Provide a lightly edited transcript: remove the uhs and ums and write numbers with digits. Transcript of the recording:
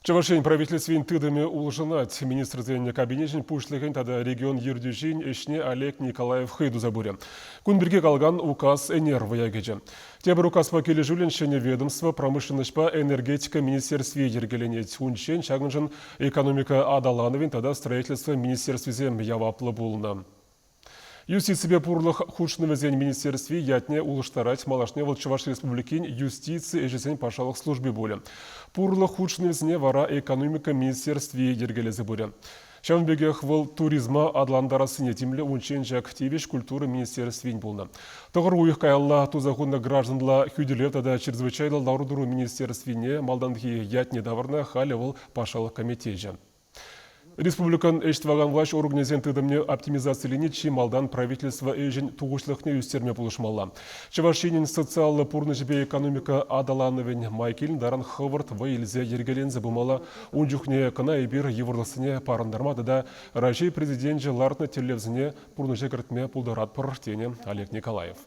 Чӑваш Ен Правительствин тытӑмӗ улшӑнать. Министрсен кабинечӗн пуҫлӑхӗн тата регион ертӳҫин ӗҫне Олег Николаев хӑй туса пырӗ. Кун пирки калакан указ ӗнер вӑя кӗчӗ. Тепӗр указпа килӗшӳллӗн ҫӗнӗ ведомство промышленноҫпа энергетика министерстви йӗркеленет. Унччен ҫакӑншӑн экономика аталанӑвӗн тата строительство министерствисем яваплӑ пулнӑ. Юстиципе пурлӑх хутшӑнӑвӗсен министерстви ятне улӑштарать. Малашне вӑл Чӑваш Республикин юстици ӗҫӗсен патшалӑх служби пулӗ. Пурлӑх хутшӑнӑвӗсене вара экономика министерстви йӗркелесе пырӗ. Ҫавӑн пекех вӑл туризма аталантарассине тимлӗ унччен ҫак тивӗҫ культура министерствин пулнӑ. Тӑхӑр уйӑх каялла туса хунӑ гражданла хӳтӗлев тата чрезвычайлӑ лару-тӑру министерствине малтанхи ятне тавӑрнӑ, халӗ вӑл патшалӑх комитечӗ. Республикӑн ӗҫ тӑвакан влаҫ органӗсен тытӑмне оптимизацилени чи малтан правительство ӗҫӗн тухӑҫлӑхне ӳстерме пулӑшмалла. Чӑваш Енӗн социаллӑ пурнӑҫӗпе экономика аталанӑвӗн май килнӗ таран хӑвӑрт вӑй илсе йӗркеленсе пымалла. Ун чухне кӑна эпир йывӑрлӑхсене парӑнтарма тата Раҫҫей Президенчӗ лартнӑ тӗллевсене пурнӑҫа кӗртме пултаратпӑр, тенӗ Олег Николаев.